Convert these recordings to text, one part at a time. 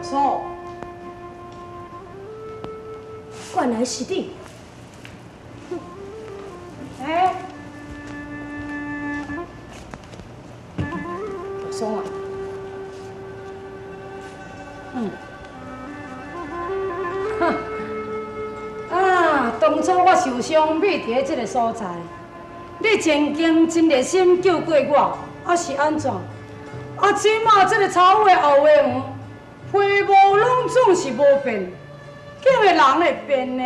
嫂。原來是你。欸，大嫂啊，哈，啊，當初我受傷，覕佇這个所在，你曾經真熱心救過我，啊是按怎？啊，這馬這个草的後花園，皮毛攏總是無變，竟會人會變呢？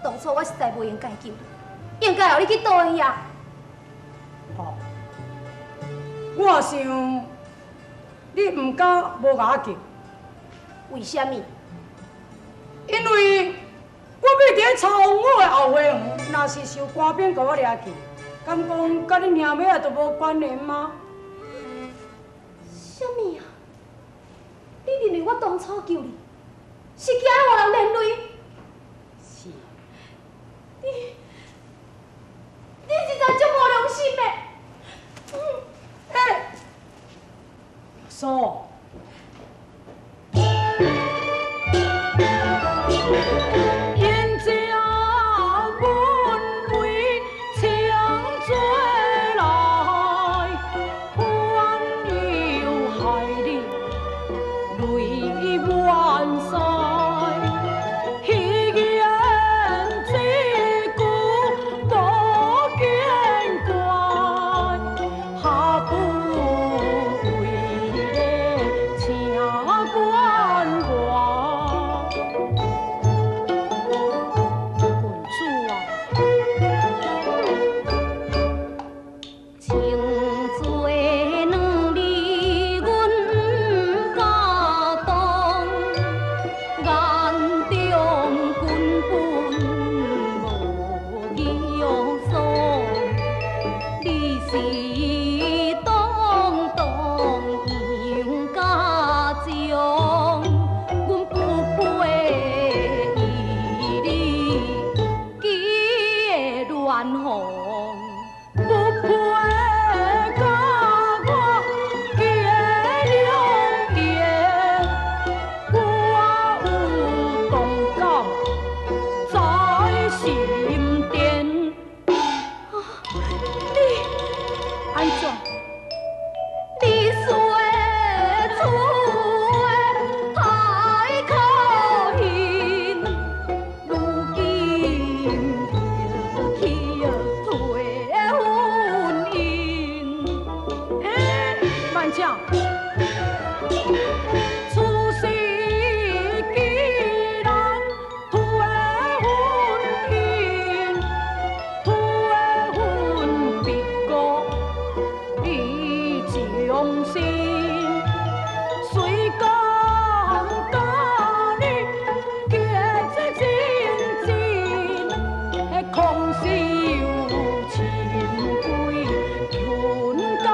當初我實在無閒該救你，應該予你去倒遐。哦，我想你毋敢無共我救。為啥物？因為我欲佇咧曹王府的後花園，若是受官兵共我掠去，敢講佮恁兄妹仔就無關聯嗎？啥物啊？你認為我當初救你，是驚予人連累？是。你實在足無良心的。欸，嫂。因這阮為請做來，反又害你淚滿腮。彼言這句無見怪，何不為咧請管我？郡主啊！情做兩字，阮不敢當，眼中根本無義爽。你是當當楊家將，阮不配與你結鸞凰。不配佮我結良緣，我有同感在心頂。你按怎？你說出話太可恨，如今去退婚姻。欸，慢講。此時既然退婚姻，退婚別過你終身。雖講佮你結這真情，空是有親貴阮家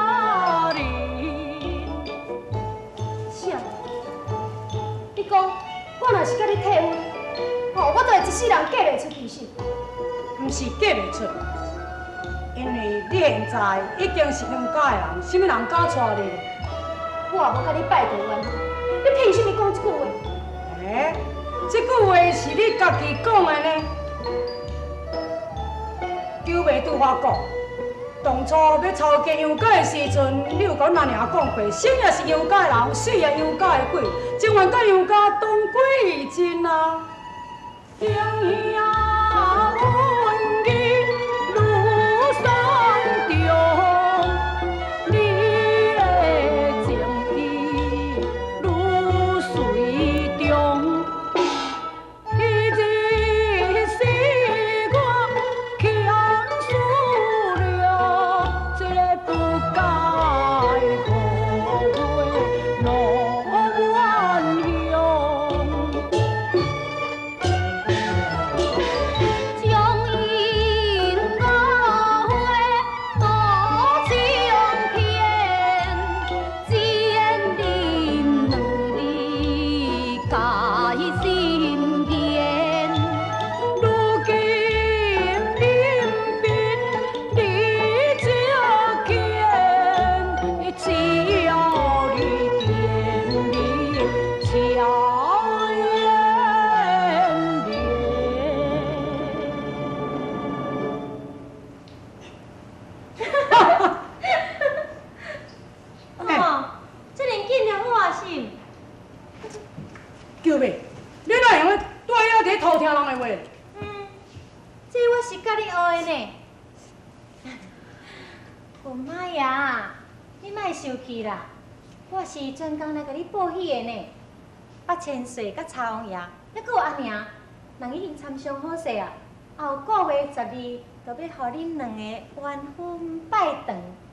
人。啥？你講，我若是佮你退婚，吼，我就會一世人嫁袂出去是？毋是嫁袂出，因為你現在已經是楊家的人，啥物人敢娶你？我也無佮你拜過冤，你憑啥物講這句話？欸，這句話是你家己講的呢。求袂拄發覺，當初欲抄家楊家的時陣，你有共阮阿娘講過，生也是楊家的人，死也楊家的鬼，情願佮楊家同歸於盡啊。兄阮義愈山長，你的情意愈水長。彼日是我欠思量，這个不該後悔落冤鄉。叫妹，你哪會用得蹛遐佇偷聽人的話？嗯，這我是佮你學的呢。雯媽呀，你莫生氣啦，我是專工來共你報喜的呢。八千歲佮查王爺，猶閣有阿娘，人已經參詳好勢啊，後個月12就欲予恁兩个完婚拜堂。